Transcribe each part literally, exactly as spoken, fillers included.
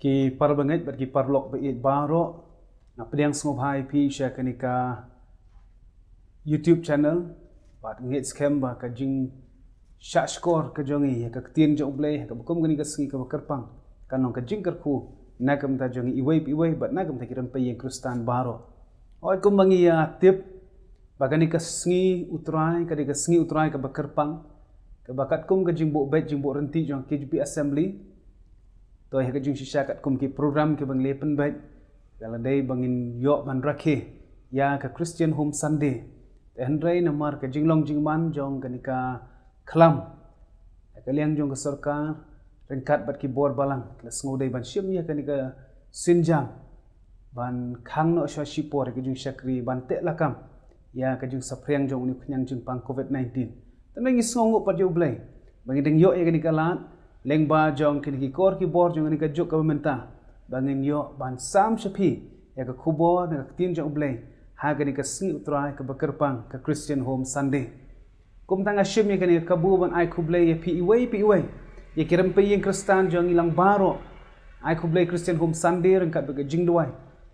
Ki parabangeit bad ki paralok ba ïeit baroh, nga pdiang sngewbha ïa phi sha kane ka YouTube channel, bad ngeit skhem ba ka jingshahshkor ka jong ngi ïa ka ktien jong U Blei ha kaba kum kane ka sngi kaba kyrpang kan long ka jingkyrkhu na ka bynta jong ngi iwei pa iwei bad na ka bynta ki rympei ïing Khristan baroh. Hooid, kumba ngi ïa tip ba kane ka sngi U Trai, kane ka sngi U Trai kaba kyrpang, kaba katkum ka jingbuh beit jingbuh rynti jong K J P Assembly, to ha ka jingshisha katkum ki program kiba ngi la pynbeit, ka la dei ba ngin ïoh ban rakhe ïa ka Christian Home Sunday. Te hynrei namar ka jinglong jingman jong kane ka khlam ha ka liang jong ka sorkar ryngkat bad ki bor balang, ki la sngewdei ban shim ïa kane ka sienjam ban khang noh shuwa shipor ïa ka jingshakri ban teh lakam ïa ka jingsaphriang jong une u khñiang jingpang Covid nineteen. Te ngi sngewnguh pat ïa U Blei ba ngi dang ïoh ïa kane ka lad lyngba jong kine ki kor ki bor jong kane ka juk kaba mynta, ba ngin ïoh ban sam sha phi ïa ka khubor na ka ktien jong U Blei ha kane ka sngi U Trai kaba kyrpang, ka Christian Home Sunday. Kumta nga shim ïa kane ka kabu ban ai khublei ïa phi iwei pa iwei, ïa ki rympei ïing Khristan jong ngi lang baroh. Ai khublei Christian Home Sunday ryngkat bad ka jingduwai.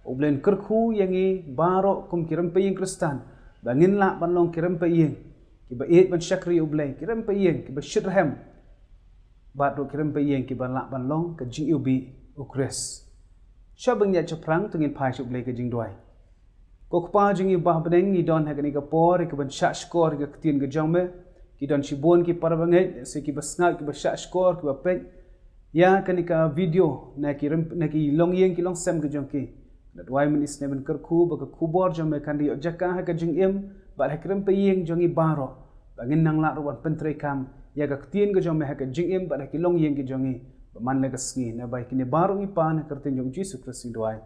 U Blei un kyrkhu ïa ngi baroh kum ki rympei ïing Khristan, ba ngin lah ban long ki rympei ïing kiba ïeit ban shakri U Blei, ki rympei ïing kiba shitrhem, bad ruh ki rympei ïing kiba lah ban long ka jingiwbih U Khrist. Sha ba ngin ïaid shaphrang, to ngin phai sha U Blei ka jingduwai. Ko Kpa jong ngi uba ha bneng, ngi don ha kane ka por ïa kaban shahshkor ïa ka ktien ka jong me. Ki don shibun ki parabangeit, sa kiba sngap, kiba shahshkor, kiba peit ïa kane ka video na ki rym-, na ki longïing ki longsem ka jong ki. Nga duwai mynne snem, ban kyrkhu ba ka khubor jong me kan da ïoh jaka ha ka jingim bad ha ki rympei ïing jong ngi baroh, ba ngin nang lah ruh ban pyntreikam ïa ka ktien ka jong me ha ka jingim bad ha ki longïing ki jong ngi ba man la ka sngi. Naba ïa kine baroh ngi pan ha ka kyrteng jong U Jisu Khrist ngi duwai.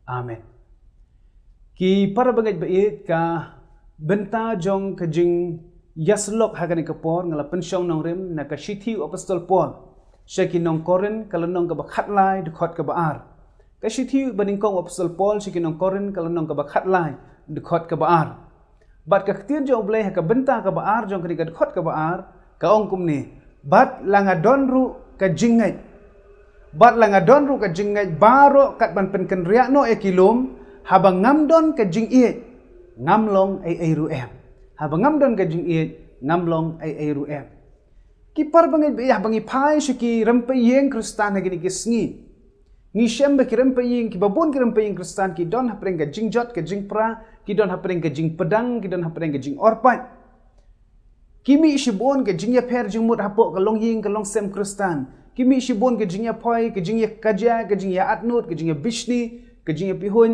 Amen. Ki parabangeit ba ïeit, ka bynta jong ka jingïasyllok ha kane ka por nga la pynshong nongrim na ka shithi u Apostol Paul sha ki nong Korinth, ka lynnong kaba khatlai, dkhot kaba ar. Ka shithi banyngkong u Apostol Paul sha ki nong Korinth, ka lynnong kaba khatlai, dkhot kaba ar. Bad ka ktien jong U Blei ha ka bynta kaba ar jong kane ka dkhot kaba ar ka ong kumne: Bad la nga don ruh ka jingngeit, bad la nga don ruh ka jingngeit baroh kat ban pynkynriah noh ïa ki lum, haba ngam don ka jingïeit, ngam long ei ei ruh em. Haba ngam don ka jingïeit, ngam long ei ei ruh em. Ki parabangeit ba ïeit, haba ngi phai sha ki rympei ïing Khristan ha kine ki sngi, ngi shem ba ki rympei ïing, kiba bun ki rympei ïing Khristan ki don hapdeng ka jingjot ka jingpra, ki don hapdeng ka jingpdang, ki don hapdeng ka jingorpait. Ki mih shibun ka jingïapher jingmut hapoh ka longïing ka longsem Khristan. Ki mih shibun ka jingïapoi, ka jingïakajia, ka jingïaatnud, ka jingïabishni, ka jingïapihuiñ.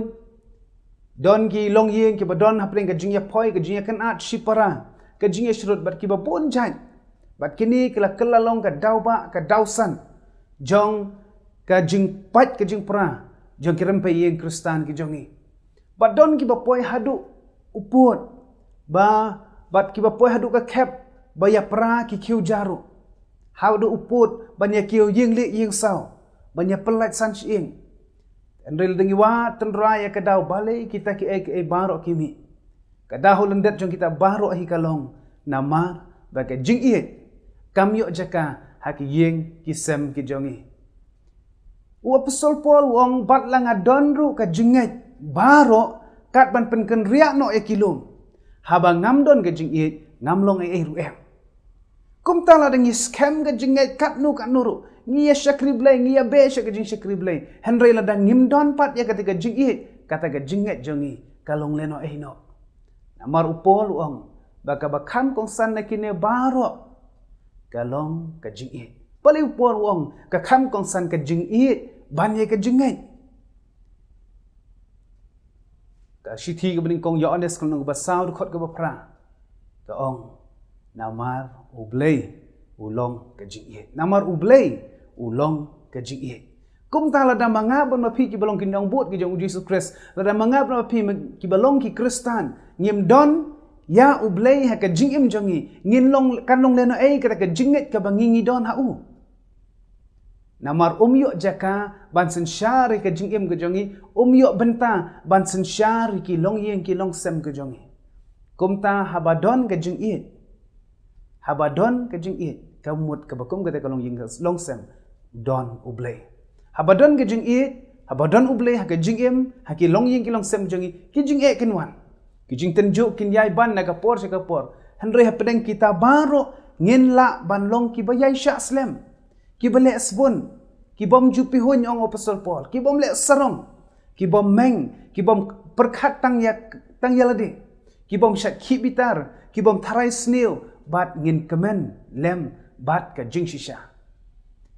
Don ki longïing kiba don hapdeng ka jingïapoi, ka jingïakynad shipara, ka jingïashrut bad kiba bun jait. Bad kine ki la kylla long ka dawbah, ka dawsan jong ka jingpait ka jingpra jong ki rympei ïing Khristan ki jong ngi. Bad don kiba poi haduh u pud, ba, bad kiba poi haduh ka khep ba ïapra ki khiew jaruh, haduh u pud ban ïakiew ïing lieh ïing saw, ban ïapyllait san shyieng. Hynrei lada ngi wad tynrai ïa ka daw, balei kita kiei kiei baroh ki mih? Ka daw lyndet jong kita baroh hi ka long namar ba ka jingïeit kam ïoh jaka ha ki ïing ki sem ki jong ngi. U Apostol Paul u ong, bad la nga don ruh ka jingngeit baroh kat ban pynkynriah noh ïa ki lum, haba ngam don ka jingïeit, ngam long ei ei ruh em. Kumta lada ngi skhem ka jingngeit katno katno ruh, ngi ïa shakri Blei, ngi ïa beh sha ka jingshakri Blei, hynrei lada ngim don pat ïa kata ka jingïeit, kata ka jingngeit jong ngi ka long lehnohei noh. Namar u Paul u ong ba kaba kham kongsan na kine baroh ka long ka jingïeit. Balei u Paul u ong ka kham kongsan ka jingïeit ban ïa ka jingngeit? Ka shithi kaba nyngkong Ïoannis ka lynnong kaba saw, dkhot kaba phra, ka ong, namar U Blei u long ka jingïeit. Namar U Blei u long ka jingïeit. Kumta lada ma nga bad ma phi kiba long ki nongbud ki jong U Jisu Khrist, lada ma nga bad ma phi kiba long ki Khristan, ngim don ïa U Blei ha ka jingim jong ngi, ngin long, kan long lehnohei kata ka jingngeit kaba ngi ngi don ha u? Namar um ïoh jaka ban synshar ïa ka jingim ka jong ngi, um ïoh bynta ban synshar ïa ki longïing ki longsem ka jong ngi. Kumta haba don ka jingïeit, haba don ka jingïeit, ka mut kaba kum kata ka longïing ka longsem, don U Blei. Haba don ka jingïeit, haba don U Blei ha ka jingim, ha ki longïing ki longsem jong ngi, ki jingeh kin wan. Ki jingtynjuh kin ïai ban na ka por sha ka por. Hynrei hapdeng kita baroh ngin lah ban long kiba ïaishah slem, kiba leh sbun, ki bym ju pihuiñ, ong u Apostol Paul, ki bym leh sarong, ki bym meng, ki bym pyrkhat tang ïa, tang ïa lade, ki bym shait khih bitar, ki bym tharai sniew, bad ngin kmen lem bad ka jingshisha.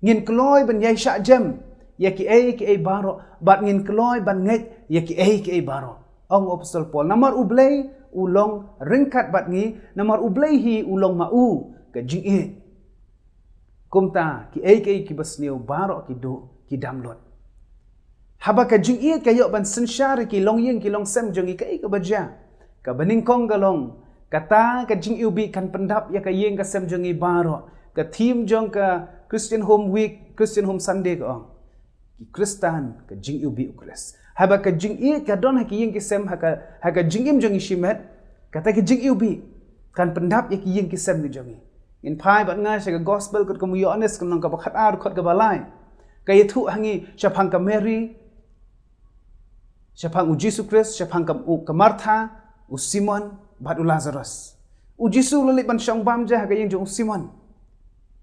Ngin kloi ban ïaishah jem ïa kiei kiei baroh, bad ngin kloi ban ngeit ïa kiei kiei baroh, ong u Apostol Paul. Namar U Blei u long ryngkat bad ngi, namar U Blei hi u long ma u ka jingïeit. Kumta kiei kiei kiba sniew baroh ki duh, ki dam lut. Haba ka jingïeit ka ïoh ban synshar ïa ki longïing ki longsem jong ngi, kaei kaba jia? Kaba nyngkong ka long, kata ka jingiwbih kan pyndap ïa ka ïing ka sem jong ngi baroh. Ka theme jong ka Christian Home Week, Christian Home Sunday ka ong, ki Khristan ka jingiwbih U Khrist. Haba ka jingïeit ka don ha ki ïing ki sem, ha ka, ha ka jingim jong ngi shimet, kata ka jingiwbih kan pyndap ïa ki ïing ki sem ki jong ngi. Ngin phai bad nga sha ka Gospel katkum u Ïoannis, ka lynnong kaba khatar, dkhot kaba lai. Ka ïathuh ha ngi shaphang ka Mary, shaphang U Jisu Khrist, shaphang ka, u, ka Martha, u Simon bad u Lazarus. U Jisu u la leit ban shong bam ja ha ka ïing jong u Simon,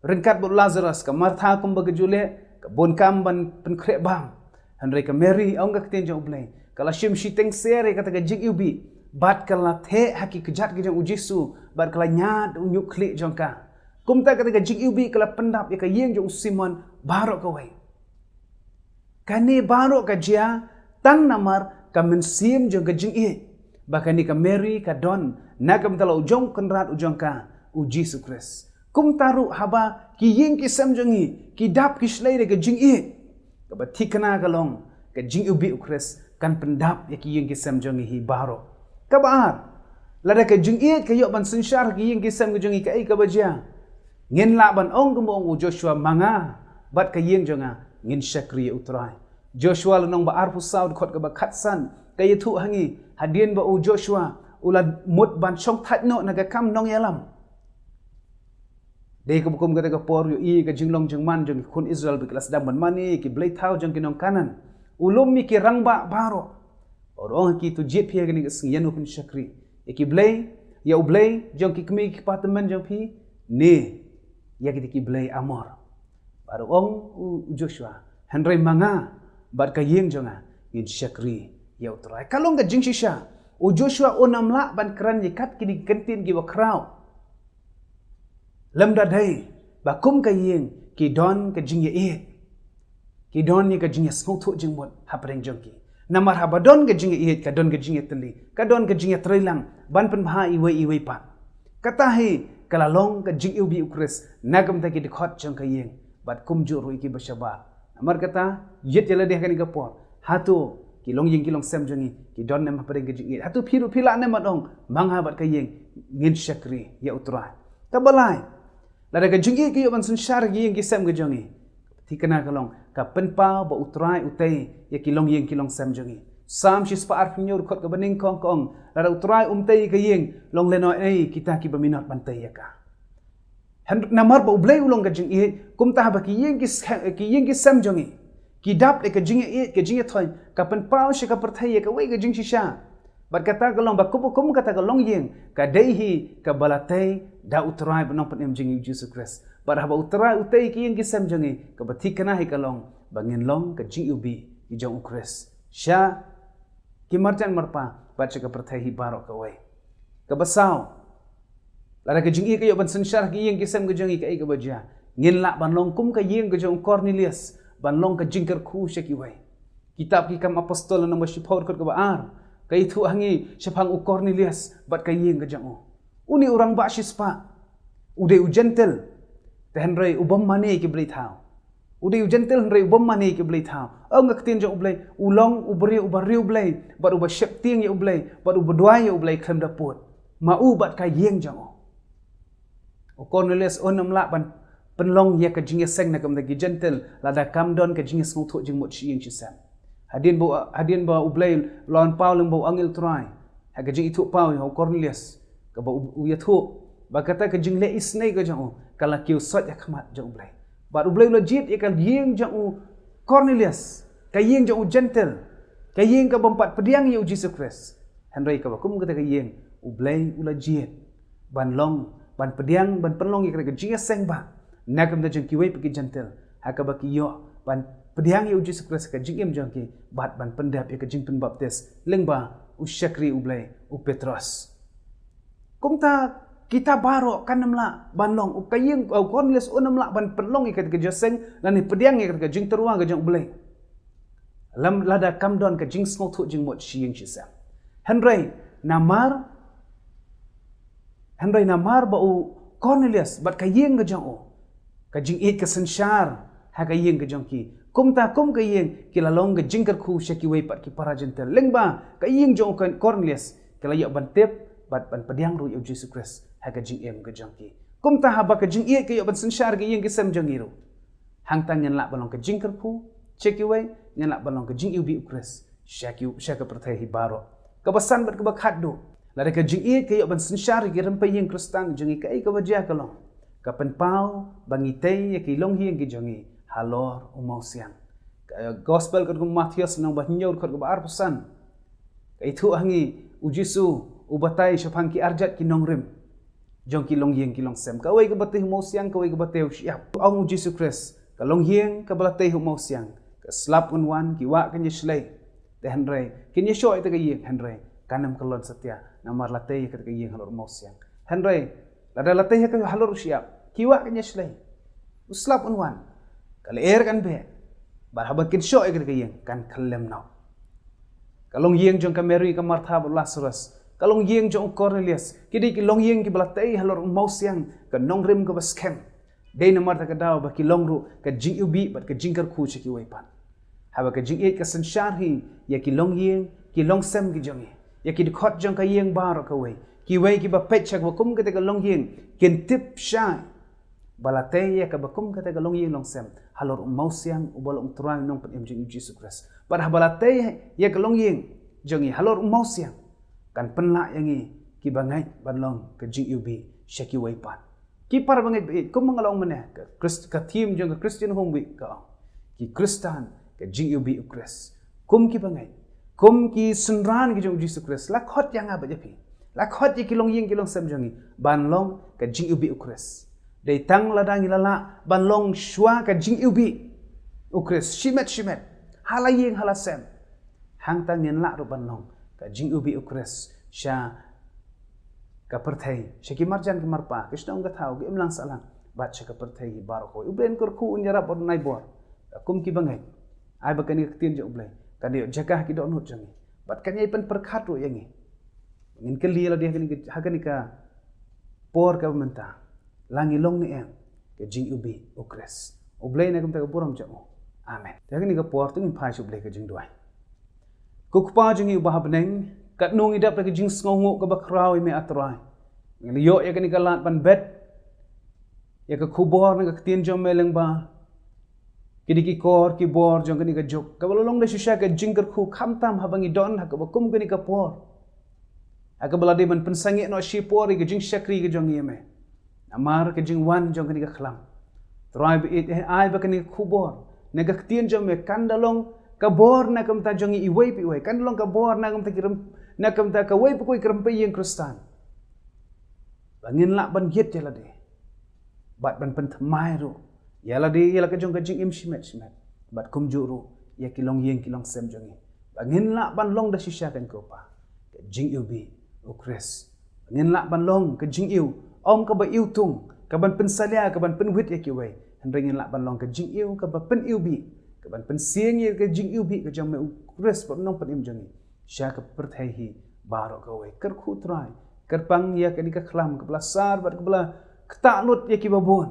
ryngkat bad u Lazarus. Ka Martha kumba ka ju leh, ka bun kam ban pynkhreh bam. Hynrei ka Mary, ong ka ktien jong U Blei, ka la shim shiteng sher ïa kata ka jingiwbih, bad ka la theh ha ki kjat ki jong U Jisu, bad ka la ñiad u ñiuhkhlieh jong ka. Kumta kata ka jingiwbih ka la pyndap ïa ka ïing jong u Simon baroh kawei. Kane baroh ka jia tang namar ka mynsiem jong ka jingïeit, ba kane ka Mary ka don na ka bynta la u jong u Kynrad u jong ka, U Jisu Khrist. Kumta ruh haba ki ïing ki sem jong ngi ki dap ki shlei da ka jingïeit, kaba thikna ka long, ka jingiwbih U Khrist kan pyndap ïa ki ïing ki sem jong ngi hi baroh. Kaba ar, lada ka jingïeit ka ïoh ban synshar ha ki ïing ki sem ki jong ngi, kaei kaba jia? Ngin lah ban ong kumba ong u Joshua, ma nga bad ka ïing jong nga ngin shakri ïa U Trai. Joshua lynnong ba arphew saw, dkhot kaba khatsan, ka ïathuh ha ngi, hadien ba u Joshua u la mut ban shongthait noh na ka kam nongïalam. Dei kaba kum kata ka por ïohi ka jinglong jingman jong ki khun Israel ba ki la sdang ban mane ïa ki blei thaw jong ki nong Kanaan. U lum ïa ki rangbah baroh. U ong ha ki, to jied phi ha kane ka sngi, ïano phin shakri, ïa ki blei, ïa U Blei jong ki kmie ki kpa tymmen jong phi, ne ïa kita ki blei Amor? Bad u ong u Joshua, hynrei ma nga bad ka ïing jong nga ngin shakri ïa U Trai. Ka long ka jingshisha. U Joshua um lah ban kren ïa kat kine ki kyntien kiba khraw lymda dei ba kum ka ïing ki don ka jingïaieit, ki don ïa ka jingïasngewthuh jingmut hapdeng jong ki. Namar haba don ka jingïaieit ka don ka jingïatylli, ka don ka jingïatreilang ban pynbha iwei iwei pat. Kata hi ka la long ka jingiwbih U Khrist na ka bynta ki dkhot jong ka ïing, bad kumjuh ruh ïa kiba shabar. Namar kata, jied ïa lade ha kane ka por. Hato ki longïing ki longsem jong ngi ki don ne em hapdeng ka jingïaieit? Hato phi ruh phi lah ne em ban ong, ma nga bad ka ïing ngin shakri ïa U Trai? Kaba lai, lada ka jingïeit ka ïoh ban synshar ha ki ïing ki sem ki jong ngi, thikna ka long ka pynpaw ba U Trai u tei ïa ki longïing ki longsem jong ngi. Salm shispah arphew hynñiew, dkhot kaba nyngkong ka ong, lada U Trai um tei ïa ka ïing, long lehnohei kita kiba minot ban tei ïa ka. Hynrei namar ba U Blei u long ka jingïeit, kumta haba ki ïing ki se-, ki ïing ki sem jong ngi ki dap da ka jingïaieit, ka jingïathoiñ, ka pynpaw sha ka pyrthei ïa kawei ka jingshisha. Bad kata ka long ba kum, kum kata ka longïing ka dei hi kaba la tei da U Trai bad Nongpynim jong ngi U Jisu Khrist. Bad haba U Trai u tei ïa ki ïing ki sem jong ngi, kaba thikna hi ka long ba ngin long ka jingiwbih ki jong U Khrist sha ki marjan marpa bad sha ka pyrthei hi baroh kawei. Kaba saw, lada ka jingïeit ka ïoh ban synshar ha ki ïing ki sem ki jong ngi, kaei kaba jia? Ngin lah ban long kum ka ïing ka jong u Kornelius, ban long ka jingkyrkhu sha kiwei. Kitab Ki Kam Apostol lynnong ba shiphew, dkhot kaba ar, ka ïathuh ha ngi shaphang u Kornelius bad ka ïing ka jong u. Une u rangbah shispah, u dei u Jentil, te hynrei u bym mane ïa ki blei thaw. U dei u Jentil hynrei u bym mane ïa ki blei thaw. Ong ka ktien jong U Blei, u long u briew uba riewblei, bad uba sheptieng ïa U Blei, bad uba duwai ïa U Blei khlem da pud, ma u bad ka ïing jong u. U Kornelius um lah ban pynlong ïa ka jingïaseng na ka bynta ki Jentil lada kam don ka jingïasngewthuh jingmut shi ïing shi sem. Hadien ba, hadien ba U Blei u la wan paw lyngba u angel Trai ha ka jingithuhpaw ïa u Kornelius, kaba u, u ïathuh ba kata ka jingleh isynei ka jong u ka la kiew soit ha khmat jong U Blei. Bad U Blei u la jied ïa ka ïing jong u Cornelius, ka ïing jong u Jentil, ka ïing ka bym pat pdiang ïa u Jisu Khrist. Hynrei kaba kum kata ka ïing, U Blei u la jied ban long, ban pdiang, ban pynlong ïa ka jingïaseng ba na ka bynta jong kiwei pat ki Jentil, ha kaba ki ïoh ban pdiang ïa u Jisu Khrist ka jingim jong ki, bad ban pyndep ïa ka jingpynbaptis lyngba u shakri U Blei, u Petros. Kumta kita baroh kan ym lah ban long, u ka ïing, u Cornelius un ym lah ban pynlong ïa ka jingïaseng lane pdiang ïa ka jingtyrwa ka jong U Blei, lada kam don ka jingsngewthuh jingmut shi ïing shi sem. Hynrei namar, hynrei namar ba u Cornelius bad ka ïing ka jong u, ka jingïeit ka synshar ha ka ïing ka jong ki, kumta kum ka ïing, ki la long ka jingkyrkhu sha kiwei pat ki para Jentil. Lyngba ka ïing jong u Cornelius, ki la ïoh ban tip bad ban pdiang ruh ïa u Jisu Khrist ha ka jingim ka jong ki. Kumta haba ka jingïeit ka ïoh ban synshar ha ka ïing ka sem jong ngi ruh, hangta ngin lah ban long ka jingkyrkhu sha kiwei, ngin lah ban long ka jingiwbih U Khrist sha ki, sha ka pyrthei hi baroh. Kaba san bad kaba khatduh, lada ka jingïeit ka ïoh ban synshar ha ki rympei ïing Khristan jong ngi, kaei kaba jia ka long? Ka pynpaw ba ngi tei ïa ki longïing ki jong ngi halor u mawsiang. Ka Gospel katkum u Mathaios lynnong ba hynñiew dkhot kaba arphew san, ka ïathuh ha ngi, u Jisu u batai shaphang ki arjat ki nongrim jong ki longïing ki longsem. Kawei kaba tei ha u mawsiang, kawei kaba tei ha u shyiap. Ong u Jisu Khrist, ka longïing kaba la tei ha u mawsiang, ka slap un wan, ki wah kin ïashlei. Te hynrei kin ïashoh ïa kata ka ïing, hynrei kan ym kyllon satia, namar la tei ïa kata ka ïing halor u mawsiang. Hynrei lada la tei ïa ka halor u shyiap, ki wah kin ïashlei, u slap un wan, ka lyer kan beh, bad haba kin shoh ïa kata ka ïing kan khyllem noh. Ka longïing jong ka Mary, ka Martha bad u Lazarus, ka longïing jong u Cornelius, ki dei ki longïing kiba la tei halor u mawsiang, ka nongrim kaba skhem. Dei namar kata ka daw ba ki long ruh ka jingiwbih bad ka jingkyrkhu sha kiwei pat. Haba ka jingïeit ka synshar hi ïa ki longïing ki longsem ki jong ngi, ïa ki dkhot jong ka ïing baroh kawei, kiwei kiba peit sha kaba kum kata ka longïing kin tip shai ba la tei ïa kaba kum kata ka longïing longsem halor u mawsiang uba long u Trai, u Nongpynim jong ngi u Jisu Khrist. Bad haba la tei ïa ka longïing jong ngi halor u mawsiang, kan pynlah ïa ngi kiba ngeit ban long ka jingiwbih sha kiwei pat. Ki para bangeit ba ïeit, kum nga la ong mynne, ka Christ, ka theme jong ka Christian Home Week ka ong, ki Khristan ka jingiwbih U Khrist. Kum ki bangeit, kum ki synran ki jong U Jisu Khrist, la khot ïa nga bad ïa phi, la khot ïa ki longïing ki longsem jong ngi ban long ka jingiwbih U Khrist. Dei tang lada ngi la lah ban long shuwa ka jingiwbih U Khrist shimet shimet, ha la ïing ha la sem, hangta ngin lah ruh ban long ka jingiwbih U Khrist sha ka pyrthei, sha ki marjan ki marpa, ki shnong ki thaw, ki imlang sahlang, bad sha ka pyrthei hi baroh kawei. U Blei un kyrkhu, un ïarap bad un ai bor. Kum ki bangeit, ai ba kane ka ktien jong U Blei kan ïoh jaka ha ki dohnud jong ngi, bad kan ïai pynpyrkhat ruh ïa ngi. Ngin kylli ïa lade ha kane ka, ha kane ka por kaba mynta, la ngi long ne em ka jingiwbih U Khrist. U Blei un ai kumta ka burom jong u. Amen. Te ha kane ka por to ngin phai sha U Blei ka jingduwai. Ko Kpa jong ngi uba ha bneng, katno ngi dap da ka jingsngewnguh kaba khraw ïa me, A Trai. Ngi la ïoh ïa kane ka lad ban bet ïa ka khubor na ka ktien jong me lyngba ki dei ki kor ki bor jong kane ka juk, kaba la long da shisha ka jingkyrkhu, khamtam haba ngi don ha kaba kum kane ka por, ha kaba la dei ban pynsangeh noh shipor ïa ka jingshakri ka jong ngi ïa me. Namar ka jingwan jong kane ka khlam, Trai ba ïeit, eh, ai ba kane ka khubor na ka ktien jong me kan da long ka bor na ka bynta jong ngi iwei pa iwei, kan da long ka bor na ka bynta ki rym, na ka bynta kawei pa kawei ka rympei ïing Khristan, ba ngin lah ban ïit ïa lade bad ban pynthymmai ruh ïa lade ïa la ka jong ka jingim shimet shimet, bad kumjuh ruh ïa ki longïing ki longsem jong ngi, ba ngin lah ban long da shisha, kan ko Pa, ka jingiwbih U Khrist. Ba ngin lah ban long ka jingiw, ym kaba iwtung, kaban pynsalia, kaban pynwit ïa kiwei, hynrei ngin lah ban long ka jingiw kaba pyniwbih, kaban pynsngew ïa ka jingiwbih ka jong me, U Khrist, bad U Nongpynim jong ngi, sha ka pyrthei hi baroh kawei. Kyrkhu Trai, kyrpang ïa kane ka khlam kaba la sar bad kaba la ktah lut ïa kiba bun.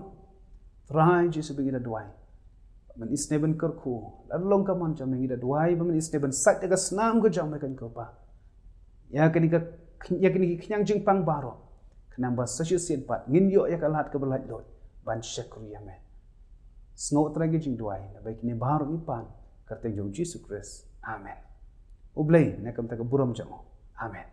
Trai Jisu, ba ngi da duwai ba men isynei ban kyrkhu, la long ka mon jong me, ngi da duwai ba men isynei ban sait ïa ka snam ka jong me, kan ko Pa, ïa kane ka, ïa kine ki khñiang jingpang baroh, khnang ba sa shisien pat ngin ïoh ïa ka lad kaba laitluid ban shakri ïa me. Sngew Trai ka jingduwai, naba kine baroh ngi pan ha ka kyrteng jong U Jisu Khrist. Amen. U Blei un ai kumta ka burom jong u. Amen.